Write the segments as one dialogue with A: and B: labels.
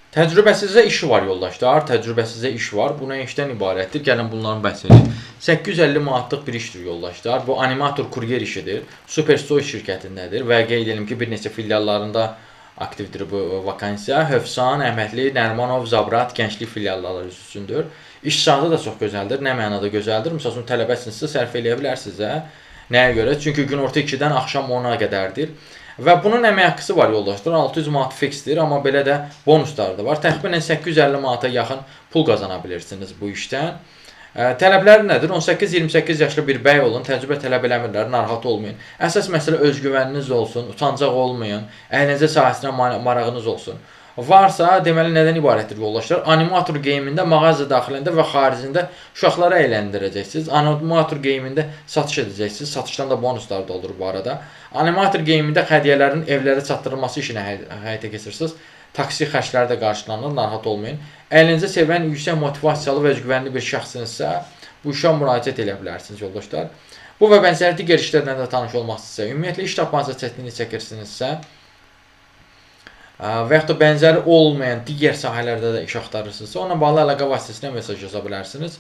A: Təcrübəsizə işi var yoldaşlar, təcrübəsizə iş var. Bu nə işdən ibarətdir? Gəlin bunların bəhs edək. 850 manatlıq bir işdir yoldaşlar. Bu animator kuryer işidir. Superstoy şirkətindədir və qeyd edim ki, bir neçə filiallarında aktivdir bu vakansiya. Hövsan, Əhmədli, Nərmanov, Zabrat, Gənclik filialları üçündür. İş saatı da çox gözəldir. Nə mənada gözəldir? Məsəl üçün tələbəsinizsə sərf eləyə bilərsiniz də. Nəyə görə? Çünki günorta 2-dən axşam 10-a qədərdir. Və bunun əmək haqqısı var yoldaşlar. 600 manat fiksdir, amma belə də bonuslar da var. Təxminən 850 manata yaxın pul qazana bilirsiniz bu işdən. Tələblər nədir? 18-28 yaşlı bir bəy olun, təcrübə tələb eləmirlər, narahat olmayın. Əsas məsələ özgüvəniniz olsun, utancaq olmayın, əyləncə sahəsinə marağınız olsun. Varsa, deməli nədən ibarətdir yoldaşlar? Animator geyimində mağaza daxilində və xaricində uşaqları əyləndirəcəksiniz. Animator geyimində satış edəcəksiniz. Satışdan da bonuslar da olur bu arada. Animator geyimində hədiyyələrin evlərə çatdırılması işini həyata keçirirsiniz. Taksi xərcləri də qarşılanır, narahat olmayın. Əyləncə sevən, yüksək motivasiyalı və özgüvənli bir şəxssinizsə, bu işə müraciət edə bilərsiniz yoldaşlar. Bu və bənzəri digər işlərlə də tanış olmaq istəyirsə, ümumiyyətlə iş tapmaqda çətinlik çəkirsinizsə, və yaxud da bənzəri olmayan digər sahələrdə də iş axtarırsınızsa, onunla bağlı əlaqə vasitəsilə mesaj yaza bilərsiniz.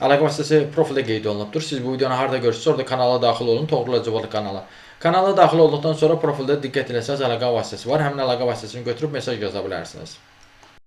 A: Əlaqə vasitəsi profildə qeyd olunubdur. Siz bu videonu harda görürsünüzsə, orada kanala daxil olun, Toğrul Əcəbalı kanala. Kanala daxil olduqdan sonra profildə diqqət eləsəniz əlaqə vasitəsi var. Həmin əlaqə vasitəsini götürüb mesaj yaza bilərsiniz.